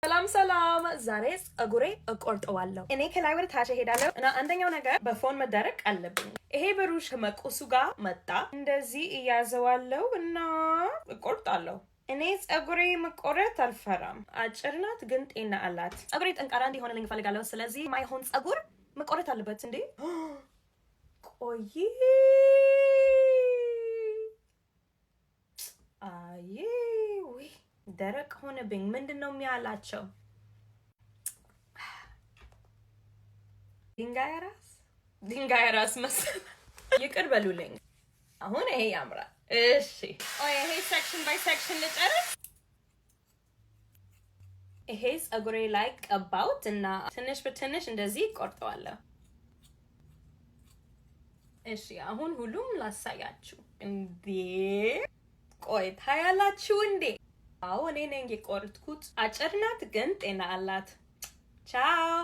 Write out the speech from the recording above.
ሰላም ሰላም፣ ዛሬ ጸጉሬ እቆርጠዋለሁ። እኔ ከላይ ወደ ታች እሄዳለሁ እና አንደኛው ነገር በ phone መደረቅ አለብኝ። ይሄ ብሩሽ ከመቁሱ ጋር መጣ። እንደዚህ እያዘዋለሁ እና እቆርጣለሁ። እኔ ጸጉሬ መቆረጥ አልፈራም። አጭር ናት ግን ጤና አላት። ጸጉሬ ጠንካራ እንዲሆንልኝ እፈልጋለሁ። ስለዚህ ማይሆን ጸጉር መቆረጥ አለበት። እንዴ ቆይ፣ አይ ውይ ደረቅ ሆነብኝ። ምንድን ነው የሚያላቸው? ድንጋይ ራስ ድንጋይ ራስ መሰል። ይቅር በሉልኝ። አሁን ይሄ ያምራል። እሺ ቆይ ይሄ section by section ልጨርስ። ይሄ ጸጉሬ ላይ ቀባውት እና ትንሽ በትንሽ እንደዚህ ቆርጠዋለሁ። እሺ አሁን ሁሉም ላሳያችሁ። እንዴ ቆይ ታያላችሁ እንዴ? አዎ እኔ ነኝ የቆረጥኩት። አጭር ናት ግን ጤና አላት። ቻው።